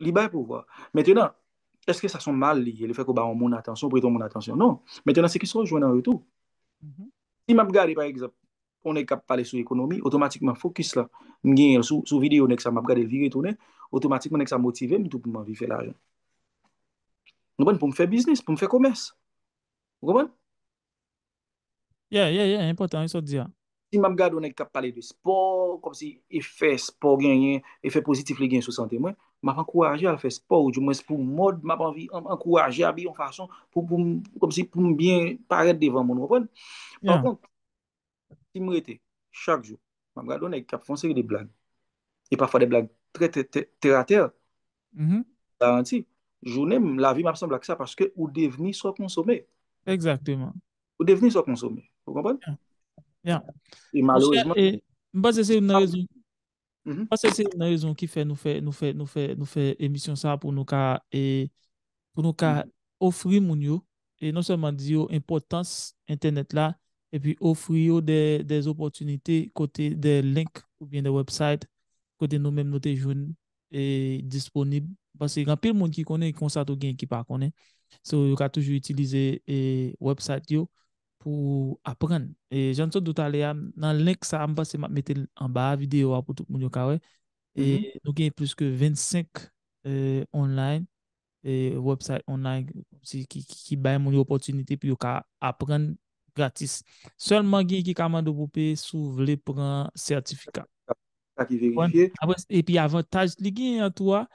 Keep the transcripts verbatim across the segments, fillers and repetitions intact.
Li bay pouvwa. Mentenan, èske sa se yon mal li ye, lefètke w ba yon moun atansyon, ou prete yon moun atansyon? Non. Mentenan, se kisa w jwenn an retou. Si m ap gade, pa egzanp, yon nèg k ap pale sou ekonomi, otomatikman fokis la m genyen l sou, sou videyo nèg sa, m ap gade l vire tounen, otomatikman nèg sa motive m tou pou m anvi fè lajan. Ou konprann? Pou m fè biznis, pou m fè komès. Ou konprann? Yeah, yeah, yeah, enpòtan, wi, sa w di a. Si m ap gade yon nèg k ap pale de spò, kòmsi efè spò genyen, efè pozitif li genyen sou sante mwen, m ap ankouraje al fè spò, oudimwens pou mòd, m ap anvi an- ankouraje abiye yon fason pou, pou m, kòmsi pou m byen parèt devan moun, ou konprann? Pa kont, si m rete chak jou, m ap gade yon nèg k ap fè yon seri de blag, e pafwa de blag trè tè- tè- tèratè, garanti, jounen m, lavi m ap sanble ak sa paske ou devni sa w konsome. Egzakteman. Ou devni sa w konsome. Ou konprann? Yeah. E malerezman, e, m panse se youn nan rezon. M panse se youn nan rezon ki fè nou fè nou fè nou fè nou fè emisyon sa pou nou ka e pou nou ka ofri moun yo e non sèlman di yo enpòtans entènèt la epi ofri yo de de opòtinite kote de link oubyen de website kote nou menm nou te jwenn e disponib. Paske gen anpil moun ki konnen konsa tou gen ki pa konnen. So yo ka toujou itilize e website yo pou aprann. E jan m sot di w talè a, nan link sa a, m panse m ap mete l anba videyo a pou tout moun yo ka wè. E nou gen plis ke vennsenk e online e website online ki, ki, ki bay moun yo opòtinite pou yo ka aprann gratis. Sèlman gen ki ka mande w pou peye si w vle pran sètifika. Sa ki verifye. Apre, epi avantaj li gen an tou a,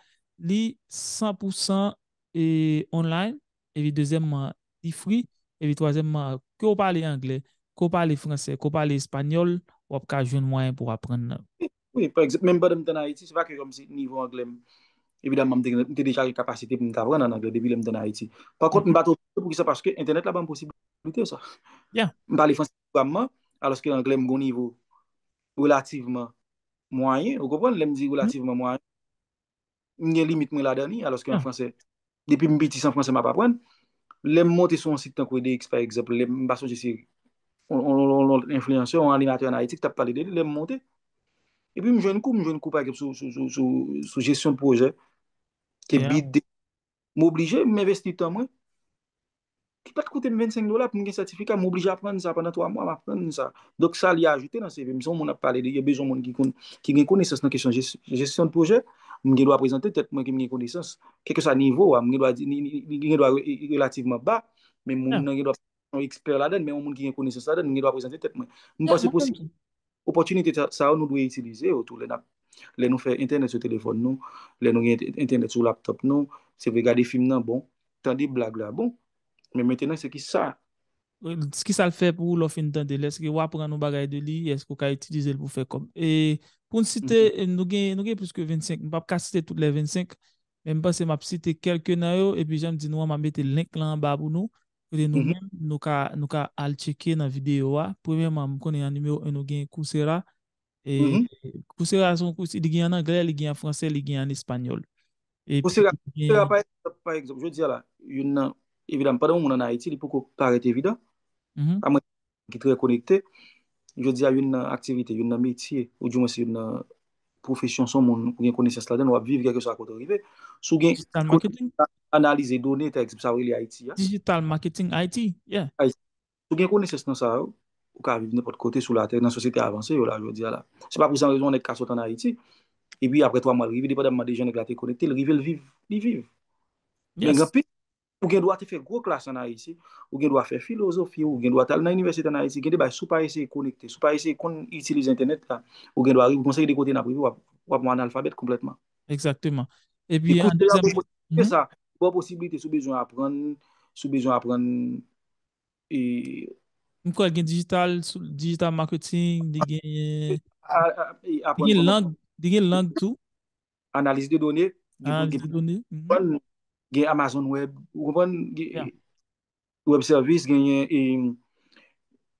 li san pou san e online, epi dezyèmman, li free, epi twazyèmman, ke w pale anglè, ke w pale fransè, ke w pale espanyòl, w ap ka jwenn mwayen pou w aprann nan. Wi, pa egzanp, menm pandan m t ann Ayiti, se pa ke kòmsi nivo anglè m, evidaman, m te, m te deja gen kapasite pou m t aprann an anglè depi lè m t ann Ayiti. Pa kont, m pa twò pito poukisa, paske entènèt la ban m posiblite sa. M pale fransè kouramman, alòske anglè m gon nivo relativman mwayen, ou konprann? Lè m di relativman mwayen, m gen limit mwen ladan li, alòske an fransè, depi m piti se an fransè m ap aprann. Lè m monte sou yon sit tankou E D X, pa egzanp, lè m pa sonje se yon, yon, yon, yon enfliyansè, yon animatè ann Ayiti ki t ap pale de li, lè m monte, epi m jwenn kou, m jwenn kou, pa egzanp, sou, sou, sou, sou, sou jesyon de pwojè, ke bid, m oblije, m envesti tan mwen, ki pa t koute m vennsenk dola pou m gen sètifika, m oblije aprann sa pandan twa mwa, m aprann sa. Donk, sa li ajoute nan C V m. Si yon moun ap pale de, yo bezwen moun ki konn, ki gen konesans nan kesyon jes- jesyon de pwojè, m gen dwa prezante tèt mwen ke m gen konesans. Kèlkeswa nivo a, m gen dwa di, ni- ni- ni- gen dwa re- relativman ba, men moun nan gen dwa pa yon ekspè ladan l, men yon moun ki gen konesans ladan l, m gen dwa prezante tèt mwen. M panse posib- opòtinite sa- sa yo, nou dwe itilize yo tou lè n ap, lè nou fè entènèt sou telefòn nou, lè nou gen ent- entènèt sou laptòp nou, se vre gade fim nan bon, tande blag la bon, men mentenan se ki sa Ki sa l fè pou ou lè w fin tande l? Èske w aprann yon bagay de li? Èske w ka itilize l pou fè kòb? E pou n site, e nou gen, nou gen plis ke vennsenk. M p ap ka site tout lè vennsenk, men m panse m ap site kèlke nan yo. Epi jan m di nou an, m ap mete link lan anba pou nou. Kote nou menm, nou ka, nou ka al tcheke nan videyo a. Premyèman, m konnen an nimewo en, nou gen Coursera. E Coursera se yon kou, li gen an anglè, li gen an fransè, li gen an espanyòl. Epi Coursera, li gen Coursera, pa egzanp, pa egzanp, jodi a la, youn nan, evidaman, pandan yon moun ann Ayiti, li poko parèt evidan. A mwen ki trè konekte, jodi a, youn nan aktivite, youn nan metye, oudimwens youn nan pwofesyon, se yon moun ou gen konesans ladan l, w ap viv kèlkeswa kote w rive. Si w gen Digital marketing? Analize done, pa egzanp, sa yo rele I T a. Digital marketing, I T, yeah. Si w gen konesans nan sa yo, ou ka viv nenpòt kote sou latè, nan sosyete avanse yo la, jodi a la. Se pa pou san rezon yon nèg ka sot ann Ayiti, epi apre twa mwa l rive, depandaman de jan nèg la te konekte, l rive l viv, li viv. Men gen anpil, ou gen dwa te fè gwo klas ann Ayiti, ou gen dwa fè filozofi, ou gen dwa t al nan inivèsite ann Ayiti, gen de bagay, si w pa eseye konekte, si w pa eseye konn itilize entènèt la, ou gen dwa rive yon seri de kote n ap rive, w ap, w ap yon analfabèt konplètman. Egzakteman. Epi an dezyèm, se sa, ba w posiblite si w bezwen aprann, si w bezwen aprann e M kwè gen digital, digital marketing, li gen, a- a- e li aprann gen kòman lang, li gen lang tou. Analiz de done, gen Analiz de done. Mhm. gen Amazon Web, ou konprann? Gen Yeah. Web service, genyen e,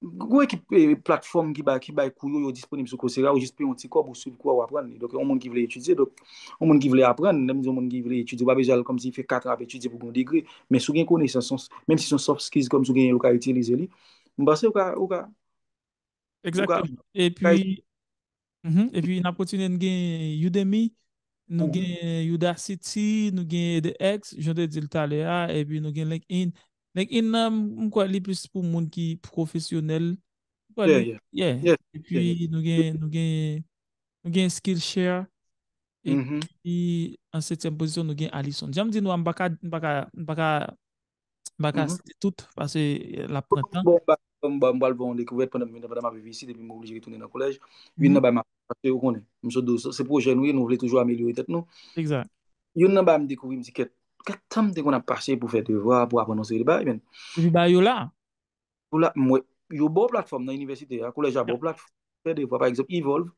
gwo ekip e, platfòm ki bay, ki bay kou yo, yo disponib sou Coursera, ou jis peye yon ti kòb, ou swiv kou a, ou aprann li. Donk, yon moun ki vle etidye, donk, yon moun ki vle aprann, lè m di yon moun ki vle etidye, ou pa bezwen al kòmsi fè kat an ap etidye pou gen yon degre, men si w gen konesans, menm si se yon soft skills, kòmsi w genyen l, ou ka itilize li, m panse ou ka, ou ka, Egzakteman. Epi, mhm, epi n ap kontinye, n gen Udemy, Nou gen Udacity, nou gen The X, jan te di l talè a, epi nou gen LinkedIn. LinkedIn nan, m kwè li plis pou moun ki pwofesyonèl. M kwè li, yeah. Epi nou gen, nou gen, nou gen Skillshare. Epi an setyèm pozisyon, nou gen Alison. Jan m di nou a, m pa ka, m pa ka, m pa ka M pa ka site tout, paske l ap pran tan. Bon, m ba- m ba- m pral fè yon dekouvèt pandan m, pandan m ap viv isit, epi m oblije retounen nan kolèj. Youn nan bagay m ap, paske ou konnen, m sot di w, se pwojè nou ye, nou vle toujou amelyore tèt nou. Egzak. Youn nan bagay m dekouvri, m di, kèt, kèt tan m te konn ap pase pou fè devwa, pou aprann yon seri de bagay, men. Epi bagay yo la. Pou la, m wè, yo ba w platfòm nan inivèsite a, kolèj la ba w platfòm, fè devwa, pa egzanp, Evolve.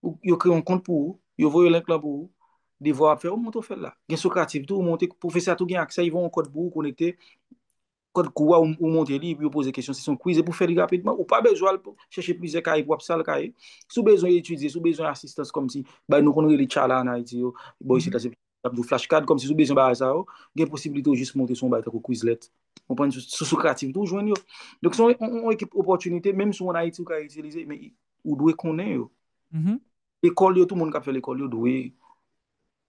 Ou- yo kreye yon kont pou ou, yo voye link lan pou ou, devwa w ap fè, ou monte w fè l la. Gen Socrative tou, ou monte, pwofesè a tou gen aksè, li voye yon kòd pou ou konekte, kòd kou a, ou, ou monte li, epi yo poze kesyon, si se yon quiz, epi w fè li rapidman, ou pa bezwen al chèche plizyè kaye pou w ap sal kaye. Si w bezwen etidye, si w bezwen asistans kòmsi, bay nou konn rele tchala an Ayiti yo, bò isit la se ap di w flashcard, kòmsi si w bezwen bagay sa yo, gen posiblite w jis monte sou yon bagay tankou Quizlet. Konprann, sou, sou Socrative tou, ou jwenn yo. Donk, se yon, yon, yon ekip opòtinite, menm si w ann Ayiti, ou ka itilize, men ou dwe konnen yo. Lekòl yo, tout moun k ap fè lekòl yo dwe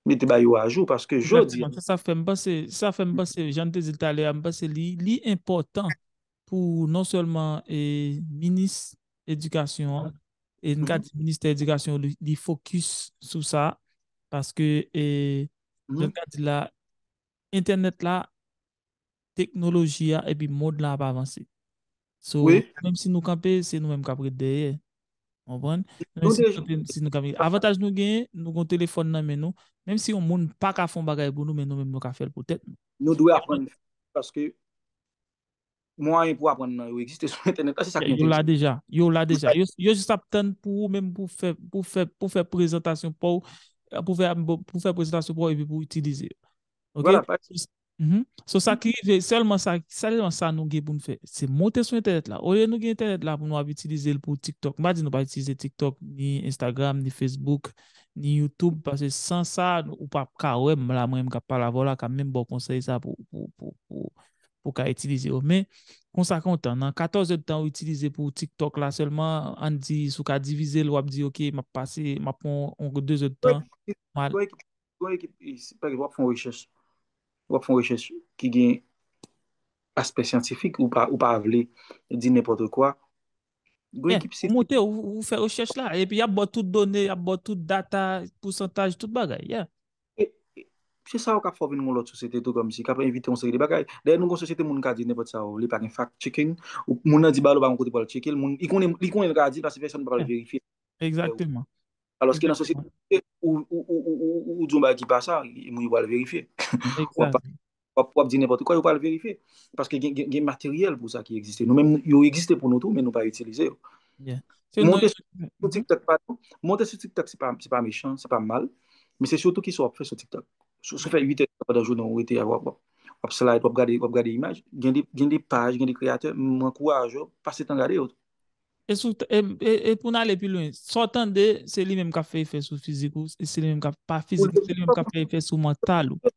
mete bagay yo ajou, paske jodi a. Egzakteman, se sa fè m panse, sa fè m panse, jan m te di l talè a, m panse li, li enpòtan pou non sèlman, e, minis edikasyon an, e n ka di ministè edikasyon, li, li fokis sou sa, paske, e, jan m ka di la, entènèt la, teknoloji a, epi mond la ap avanse. So, menm si nou kanpe, se nou menm k ap ret dèyè. Konprann? Menm si nou kanpe, si nou kanpe. Avantaj nou genyen, nou gen telefòn nan men nou. Menm si yon moun pa ka fè yon bagay pou nou, men nou menm nou ka fè l pou tèt nou. Nou dwe aprann, paske mwayen pou aprann nan yo egziste sou entènèt la, se sa ki enteresan. Yo la deja, yo la deja. Yo, yo jis ap tann pou ou menm pou fè, pou fè, pou fè prezantasyon pa w, pou fè, pou fè prezantasyon pa w epi pou w itilize yo. Ok? Vwala, pa So, sa ki rive, sèlman sa, sèlman sa nou gen pou n fè, se monte sou entènèt la. Olye nou gen entènèt la pou nou ap itilize l pou TikTok. M pa di nou pa itilize TikTok, ni Instagram, ni Facebook, ni YouTube, paske san sa, ou p ap ka wè m la, mwen menm k ap pale avè w la, ka menm ba w konsèy sa pou, pou, pou, pou, pou w ka itilize yo. Men, konsa kontan, nan katòz èdtan ou itilize pou TikTok la sèlman, ann di, si w ka divize l, w ap di, ok, m ap pase, m ap pran yon, yon de zèdtan. Gon ekip, gon ekip, pa egzanp, w ap fè yon rechèch. W ap fè yon rechèch ki gen aspè syantifik, ou pa, ou pa vle di nenpòt kwa. Gon ekip se ou monte, ou, ou fè rechèch la, epi y ap ba w tout done, y ap ba w tout data, pousantaj, tout bagay, yeah. E, e, se sa yo k ap fè w vin yon lòt sosyete tou, kòmsi, k ap envite yon seri de bagay. Dayè, nou gon sosyete moun ka di nenpòt sa yo vle, pa gen fact checking. Ou, moun nan di bagay la, ou pa gon kote pou al tcheke l. Moun, li konnen, li konnen l ka di l, paske pèsonn pa pral verifye. Egzakteman. Alòske nan sosyete, ou, ou, ou, ou, ou, ou di yon bagay ki pa sa, moun yo pral verifye. W ap, w ap, w ap di nenpòt kwa, yo pral verifye. Paske gen, gen, gen materyèl pou sa ki egziste. Nou menm, yo egziste pou nou tou, men nou pa itilize yo. Monte sou, sou TikTok, padon. Monte sou TikTok, se pa, se pa mechan, se pa mal. Men se sitou kisa w ap fè sou TikTok. Si w fè uit èdtan pandan jounen w rete, w ap, w ap, w ap slide, w ap gade, w ap gade imaj, gen de, gen de paj, gen de kreyatè, m ankouraje w, pase tan gade yo. E, sou, e, e, e pou n ale pi lwen, sa w tande, se li menm k ap fè efè sou fizik ou, e se li menm k ap, pa fizik ou, se li menm k ap fè efè sou mantal ou.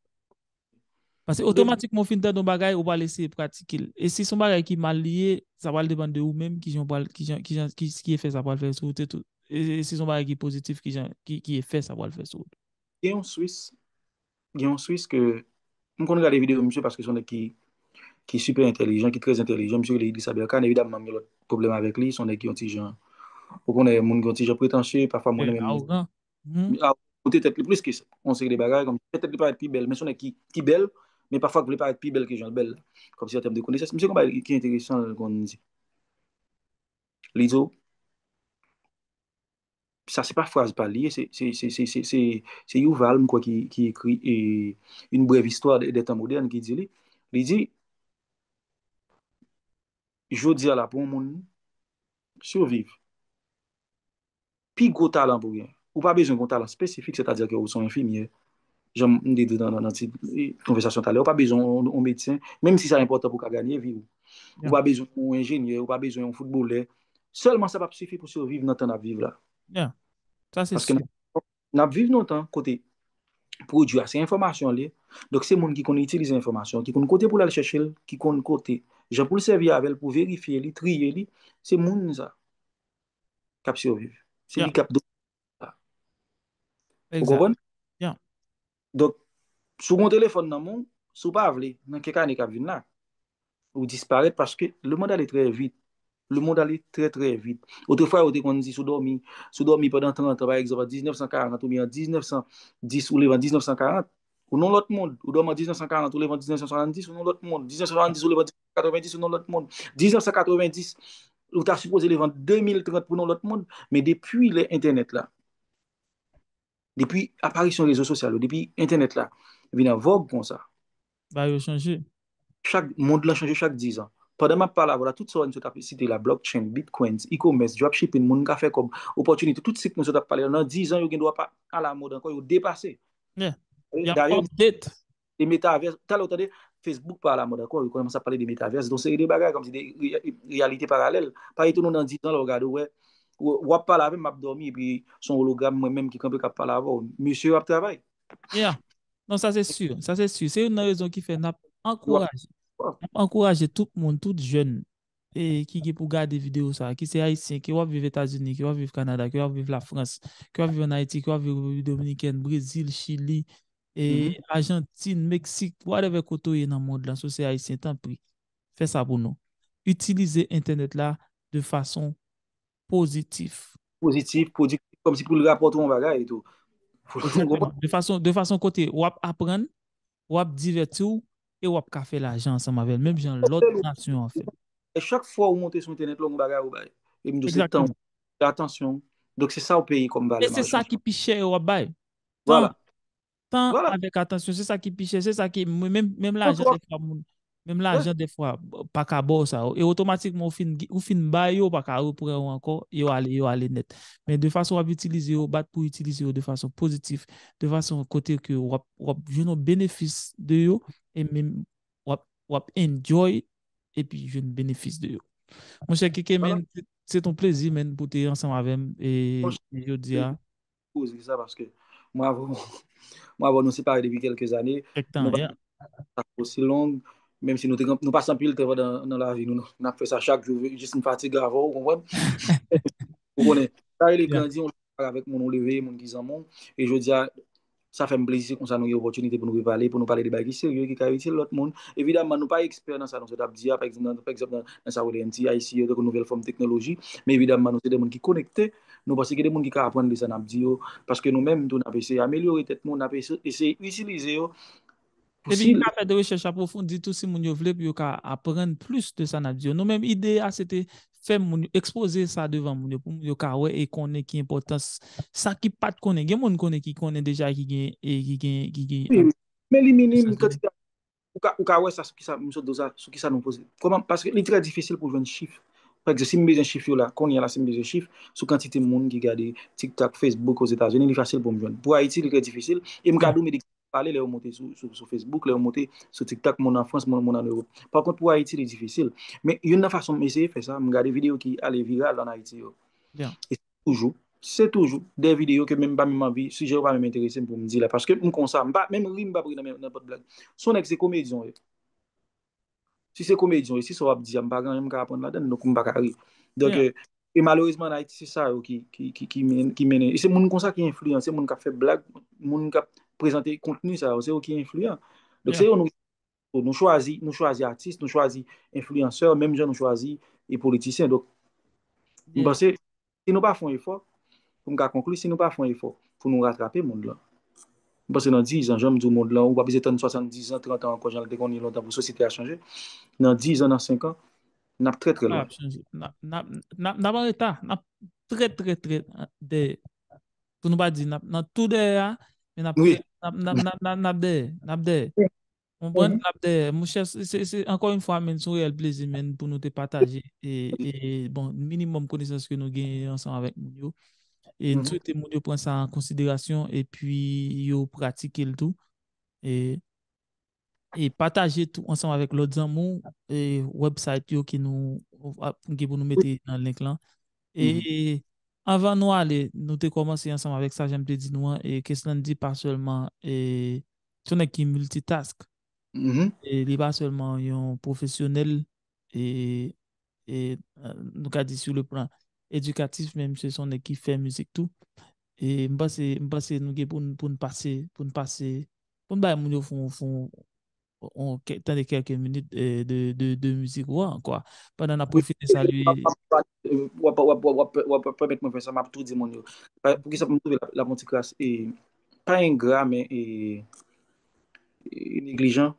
Paske otomatikman, w fin tande yon bagay, ou pral eseye pratike l. E si se yon bagay ki mal li ye, sa pral depann de ou menm, kijan w pral, kijan, kijan, ki, ki efè sa pral fè sou ou, se tou. E, e si se yon bagay ki pozitif, kijan, ki, ki efè sa pral fè sou ou. Gen yon Swis, gen yon Swis ke, m konn gade videyo misye paske se yon nèg ki, ki sipè entèlijan, ki trè entèlijan. Misye rele Idrissa Berkane. Evidamman, m gen lòt pwoblèm avèk li. Se yon nèg ki yon ti jan, ou konnen, moun ki yon ti jan pretansye, pafwa m konnen menm li. Awogan. A, monte tèt li plis ke sa. Yon seri de bagay, kòm fè tèt li parèt pi bèl, men se yon nèg ki, ki bèl, men pafwa k vle parèt pi bèl ke jan l bèl la. Kòmsi an tèm de konesans. Misye gen yon bagay ki enteresan, l konn di. Li di w, sa se pa fraz pa l li ye, se, se, se, se, se, se, se Yuval, m kwè, ki, ki ekri, e, Une brève histoire des, des temps modernes, ki di li. Li di, jodi a la, pou yon moun siviv, pi gwo talan pou gen, ou pa bezwen gen yon talan espesifik, sètadi ke ou se yon enfimyè, jan m te di nan, nan, nan ti, e, konvèsasyon talè, ou pa bezwen yon, yon medsen, menm si sa enpòtan pou w ka ganye vi w. Ou pa bezwen yon enjenyè, ou pa bezwen yon foutbolè. Sèlman sa p ap sifi pou siviv nan tan n ap viv la. Sa se si. Paske n ap, n ap viv nan yon tan kote pwodui a se enfòmasyon li ye. Donk se moun ki konn itilize enfòmasyon, ki konn kote pou l al chèche l, ki konn kote, jan pou l sèvi avè l, pou verifye li, triye li, se moun sa k ap siviv. Se li k ap domine sa. Ou konprann? Donk, si w gen yon telefòn nan men w, si w pa vle, nan kèk ane k ap vin la, ou disparèt paske le monde allait très vite. Le monde allait très, très vite. Otrefwa, yo te konn di si w dòmi, si w dòmi pandan trant an, pa egzanp, an diznèf san karant oubyen an diznèf san dis, ou leve an diznèf san karant, ou nan lòt mond. Ou dòmi an diznèf san karant, ou leve an diznèf san swasanndis, ou nan lòt mond. Diznèf san swasanndis, ou leve an diznèf san katrevenndis, ou nan lòt mond. Diznèf san katrevenndis, ou ta sipoze leve an de mil trant pou nan lòt mond. Men depi lè entènèt la, depi aparisyon rezo sosyal yo, depi entènèt la vin an vòg konsa, bagay yo chanje. Chak, mond lan chanje chak diz an. Pandan m ap pale avè w la, tout sa w sot ap site la, blockchain, bitcoins, e-commerce, dropshipping, moun ka fè kòb, opòtinite, tout sa mwen sot ap pale la, nan diz an, yo gen dwa pa alamòd ankò, yo depase. Yeah. Y ap update. E metavers, talè w tande Facebook pa alamòd ankò, yo kòmanse ap pale de metavers, de yon seri de bagay, kòmsi de re-, reyalite paralèl. Pa etone w nan diz an, lè w gade, w wè, w, w ap pale avè m, m ap dòmi, epi se yon ologram mwen menm ki kanpe k ap pale avè w. Mesye yo ap travay. Yeah. Non, sa se si. Sa se si. Se youn nan rezon ki fè n ap ankouraje. N ap ankouraje tout moun, tout jèn, e, ki gen pou gade videyo sa, ki se Ayisyen, ke w ap viv Etazini, ke w ap viv Kanada, ke w ap viv Lafrans, ke w ap viv ann Ayiti, ke w ap viv Repiblik Dominikèn, Brezil, Chili, e, Ajantin, Meksik, whatever kote w ye nan mond lan, si w se Ayisyen, tanpri, fè sa pou nou. Itilize entènèt la de fason pozitif. Pozitif, pwodiktif, kòmsi pou l rapòte yon bagay etou. Egzakteman. De fason, de fason kote w ap aprann, w ap divèti w, e w ap ka fè lajan ansanm avè l, menm jan lòt nasyon an fè. E chak fwa ou monte sou entènèt la, yon bagay ou bay. E m di w se tan, se atansyon. Donk se sa ou peye kòm valè mache. E se sa ki pi chè yo ap bay. Tan. Tan avèk atansyon, se sa ki pi chè, se sa ki, menm, menm lajan dèfwa moun, menm lajan dèfwa pa ka ba w sa. E otomatikman, ou fin, ou fin bay yo, pa ka repran yo ankò, yo ale, yo ale nèt. Men de fason w ap itilize yo, bat pou itilize yo de fason pozitif, de fason kote ke w ap, w ap jwenn yon benefis de yo, e menm w ap, w ap enjoy, epi jwenn benefis de yo. Monchè Keke, men, se, se ton plezi, men, pou te ansanm avè m, e, e jodi a. Koze sa, paske mwen avè w, mwen avè w nou separe depi kèlke zane. Kèk tan, yeah. Sa osi long, menm si nou te, nou pase anpil tan nan, nan lavi nou, nou, n ap fè sa chak jou, jis m fatige avè w, ou konprann? Ou konnen, sa rele grandi, yon avèk moun ou leve, moun ki zanmi w. E jodi a, sa fè m plezi, se konsa nou gen opòtinite pou nou repale, pou nou pale de bagay ki serye, ki ka itil lòt moun. Evidamman, nou pa ekspè nan sa nou sot ap di a, pa egzanp, nan, pa egzanp, nan, nan sa yo rele N T I C yo, tankou nouvèl fòm teknoloji, men evidamman, nou se de moun ki konekte, nou panse gen de moun ki ka aprann de sa n ap di yo, paske nou menm tou, n ap eseye amelyore tèt nou, n ap ese-, eseye itilize yo pou... Epi si nou ka fè de rechèch apwofondi tou, si moun yo vle, pou yo ka aprann plis de sa n ap di yo. Nou menm, ide a, se te fè moun yo, ekspoze sa devan moun yo, pou moun yo ka wè e konnen ki enpòtans sa ki pa t konnen. Gen moun konnen ki konnen deja, ki gen, e ki gen, ki gen... Wi, men li minim, kantite, ou ka, ou ka wè sa sou kisa, m sot di w sa, sou kisa nou poze. Kòman, paske li trè difisil pou jwenn chif. Pa egzanp, si m bezwen chif yo la, kounye a la, si m bezwen chif sou kantite moun ki gade TikTok, Facebook Ozetazini, li fasil pou m jwenn. Pou Ayiti, li trè difisil. E m ka di w, men pale lè yo monte sou, sou, sou Facebook, lè yo monte sou TikTok, moun an Frans, moun, moun an Ewòp. Pa kont, pou Ayiti, li difisil. Men youn nan fason m eseye fè sa, m gade videyo ki ale viral ann Ayiti yo. E se toujou, se toujou de videyo ke menm pa menm anvi, sijè yo pa menm enterese m pou m di la. Paske m konsa, m pa, menm ri, m p ap ri nan men, nenpòt blag. Se yon nèg, se komedyen w ye. Si se komedyen, e si sa w ap di a, m pa gen anyen m ka aprann ladan l, donk m pa ka ri. Donk, e, e malerezman, ann Ayiti, se sa yo ki, ki, ki, ki men-, ki mennen. E se moun konsa ki enfliyan, se moun k ap fè blag, moun k ap prezante kontni sa yo, se yo ki enfliyan. Donk, se yo nou, nou chwazi, nou chwazi atis, nou chwazi enfliyansè, menm jan nou chwazi e politisyen. Donk, m panse, si nou pa fè yon efò, pou m ka konkli, si nou pa fè yon efò pou nou ratrape mond lan, m panse nan diz an, jan m di w, mond lan, ou pa bezwen tann swasanndiz an, trant an ankò, jan l te konn ye lontan pou sosyete a chanje. Nan diz an, nan senk an, n ap trè, trè lwen. N ap chanje. N ap, n ap, n ap, n ap an reta. N ap trè, trè, trè dèyè. Pou nou pa di, n ap, n ap tou dèyè a, men n ap, n ap, n ap, n ap, n ap, n ap dèyè. N ap dèyè. Konprann? N ap dèyè. Monchè, se, se, se, ankò yon fwa, men, se yon reyèl plezi, men, pou nou te pataje, e, e, bon, minimòm konesans ke nou genyen ansanm avèk moun yo. E n swete moun yo pran sa an konsiderasyon, epi yo pratike l tou. E, e pataje tou ansanm avèk lòt zanmi w, e, website yo ke nou, nou ap, gen pou nou mete nan link lan. E, anvan nou ale, nou te kòmanse ansanm avèk sa, jan m te di nou an, e Keslandy pa sèlman, e, se yon nèg ki miltitask. E li pa sèlman yon pwofesyonèl, e, e, e, nou ka di sou le plan edikatif, men misye se yon nèg ki fè mizik tou. E m panse, m panse nou gen pou n, pou n pase, pou n pase, pou n bay moun yo fon, fon, on, kè- tande kèlke minit, eh, de, de, de mizik ou an, kwa. Pandan n ap pwofite salye. W ap, w ap, w ap, w ap, w ap pèmèt mwen fè sa, m ap tou di moun yo. Pa- Poukisa pou m twouve l ap, l ap yon ti kras, e, pa engra, men, e, e, neglijan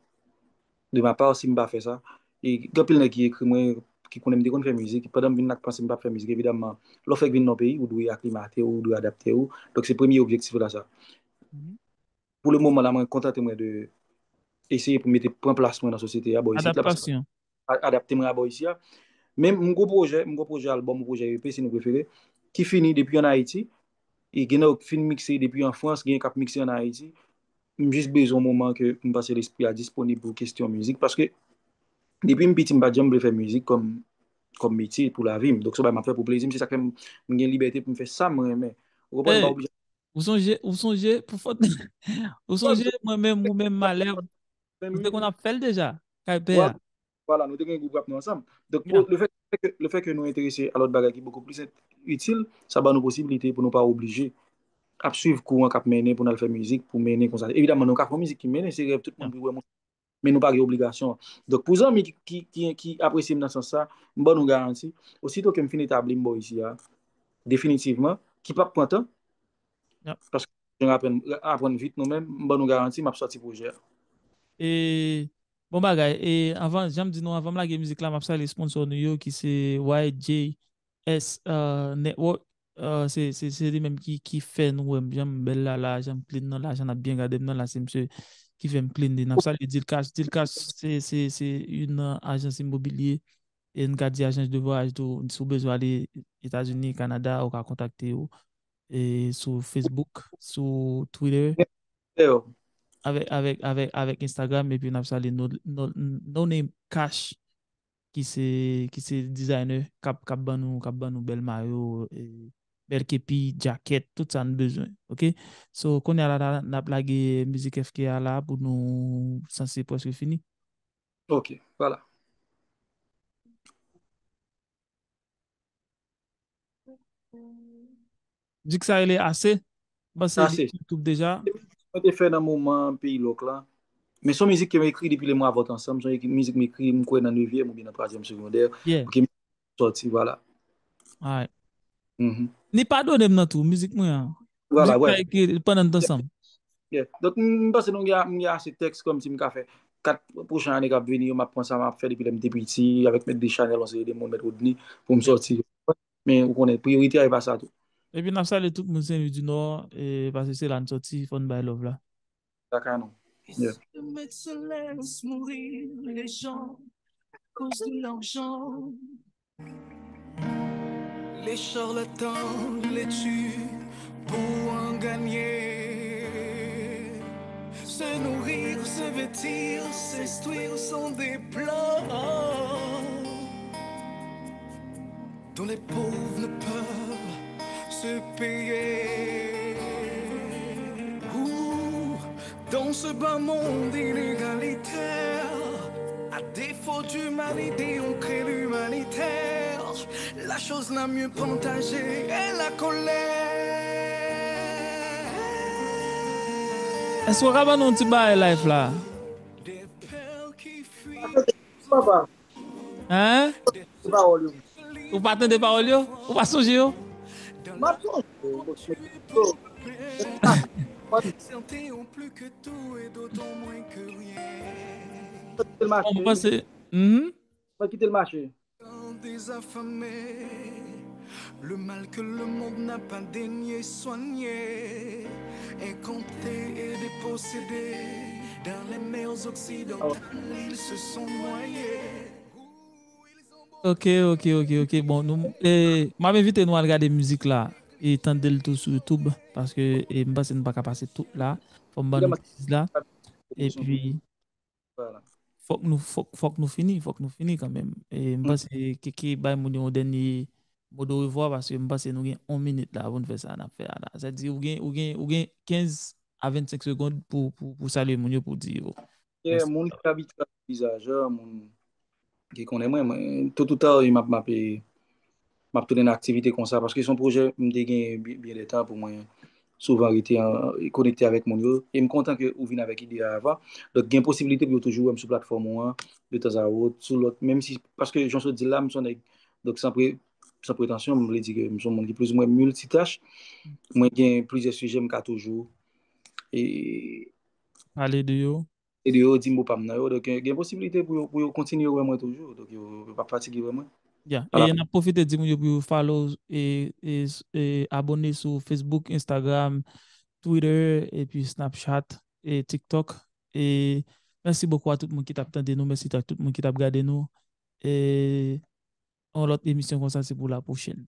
de ma part si m pa fè sa. E gen anpil nèg ki ekri mwen, ki konnen m te konn fè mizik. Pandan m vin la, k panse m p ap fè mizik, evidaman, lè w fèk vin nan yon peyi, ou dwe aklimate w, ou dwe adapte w. Donk, se premye objektif la sa. Mhm. Pou le moman la, mwen kontante mwen de eseye pou mete, pran plas mwen nan sosyete a, bò isit la, paske Adaptasyon. a- adapte mwen a bò isi a. Men m gwo pwojè, m gwo pwojè albòm, pwojè E P, si nou prefere, ki fini depi ann Ayiti. E gen nèg fin mikse depi an Frans, gen k ap mikse ann Ayiti. M jis bezwen yon moman ke m panse lespri a disponib pou kesyon mizik. Paske depi m piti, m pa t janm vle fè mizik kòm, kòm metye pou lavi m. Donk, se yon bagay m ap fè pou plezi m. Se sa k fè m, m gen libète pou m fè sa m renmen. Ou konprann? M pa Eh, oblije. Ou sonje, ou sonje, pou fòt, ou sonje, mwen menm, ou menm, Malè, nou te konn ap fè l deja, kay pè a. Vwala, nou te gen gwoup rap nou ansanm. Donk, pou, le fè, le fè ke, le fè ke nou enterese a lòt bagay ki bokou plis itil, sa ban nou posiblite pou nou pa oblije ap swiv kouran k ap mennen pou n al fè mizik, pou mennen konsa. Evidaman, nou ka fè yon mizik ki mennen, se rèv tout moun pou wè moun. Men nou pa gen obligasyon. Donk, pou zanmi ki, ki, ki, ki apresye m nan sans sa, m ban nou garanti, osito ke m fin etabli m bò isi a, definitivman, ki p ap pran tan, Yep. Paske jan aprann, aprann vit nou menm, m ban nou garanti, m ap sòti pwojè a. E, bon bagay. E anvan, jan m di nou, anvan m lage mizik la, m ap salye sponsò nou yo, ki se Y J S, uh, Network. Uh, se, se, se li menm ki, ki fè nou wè m jan m bèl la, la, jan m clean nan, la, jan n ap byen gade m nan, la, se misye ki fè m clean li. N ap salye Dilcash. Dilcash, se, se, se yon, uh, ajans imobilye. E n ka di ajans de vwayaj tou. Si w bezwen ale Etazini, Kanada, ou ka kontakte yo. E sou Facebook, sou Twitter, Yo, avèk, avèk, avèk, avèk Instagram, epi n ap salye No, No, No Name Cash, ki se, ki se designer, k ap, k ap ban nou, k ap ban nou bèl mayo, e, bèl kepi, djakèt, tout sa n bezwen, oke? So, kounye a la, la, n ap lage mizik F K A la pou nou sanse prèske fini. Ok, vwala. Di k sa rele Ase. Bon, se li Ase. Sou YouTube deja. Mwen te fè nan moman peyi lòk la. Men se yon mizik ke m ekri depi lè mwen avè w t ansanm. Se yon ekri- mizik m ekri, m kwè nan nevyèm oubyen nan twazyèm segondè. Yeah. Ok, m sòti, vwala. Alright. Mhm. Ni padone m nan tou, mizik mwen an. Vwala, Mizik wè. sa ekri pandan n t ansanm. Yeah. Donk, m m panse nou gen, m gen ase tèks kòm si m ka fè. Kat pwochen ane k ap vini yo, m ap pran sa m ap fè depi lè m te piti, avèk Mèt Dechanèl, yon seri de moun, Mèt Rodney, pou m sòti. Men, ou konnen, priyorite a e pa sa tou. Epi n ap salye tout moun Sen Lwi di Nò, e, paske se la n sòti, fò n bay love la. Sa ka non. Yeah. Met silence mourir les gens à cause de l'argent. Les charlatans les tuent pour en gagner. Se nourrir, se vêtir, s'instruire sont des plans dont les pauvres ne peuvent se payer. Ouh, dans ce bas monde inégalitaire, à défaut d'humanité, on crée l'humanitaire. La chose la mieux partagée est la colère. Èske w ka ban nou yon ti bagay live la? Des pères qui fuient. Papa, Hein? se pawòl yo. Ou pa tande pawòl yo? Ou pa sonje yo? M ap sonje, bon, se Certains ont plus que tout et d'autres ont moins que rien. Kite l mache. Bon, mwen panse, mhm. Mwen kite l mache. Des affamés, le mal que le monde n'a pas daigné soigner, incanté et dépossédé, dans les mers occidentales, ils se sont noyés. Ok, ok, ok, ok. Bon, nou, e, m ap envite nou al gade mizik la e tande l tou sou YouTube, paske, e, m panse nou pa ka pase tout la. Fò m ban nou mizik la. Epi, Voilà. Fòk nou, fòk, fòk nou fini, fòk nou fini kanmenm. E m panse Keke bay moun yo yon dènye mo de revwa, paske m panse nou gen yon minit la pou n fè sa n ap fè a la. Sa di ou gen, ou gen, ou gen kenz a vennsenk segonn pou, pou, pou salye moun yo, pou di yo. Yeah, moun ki abitye ak vizaj, moun ki konnen mwen, mwen, tot ou ta, m ap, m ap, m ap tounen nan aktivite konsa, paske se yon pwojè m te gen byen, byen de tan pou mwen, souvan rete an, konekte avèk moun yo. E m kontan ke ou vin avèk ide a avan. Donk, gen posibilite pou yo toujou wè m sou platfòm ou an, de tanzawòt, sou lòt, menm si, paske jan w sot di l la, m se yon nèg, donk, san pre-, san pretansyon, m vle di ke m se yon moun ki plizoumwen miltitach. Mwen gen plizyè sijè m ka toujou e Pale de yo. e de yo di mo pa m nan yo. Donk, gen, gen posibilite pou yo, pou yo kontinye wè mwen toujou. Donk, yo, yo p ap fatige wè mwen. Ya, Ala. E n ap pwofite di moun yo pou yo follow e, e, e abone sou Facebook, Instagram, Twitter, epi Snapchat, e TikTok. E mèsi bokou a tout moun ki t ap tande nou, mèsi a tout moun ki t ap gade nou. E yon lòt emisyon konsa, se pou la pwochèn.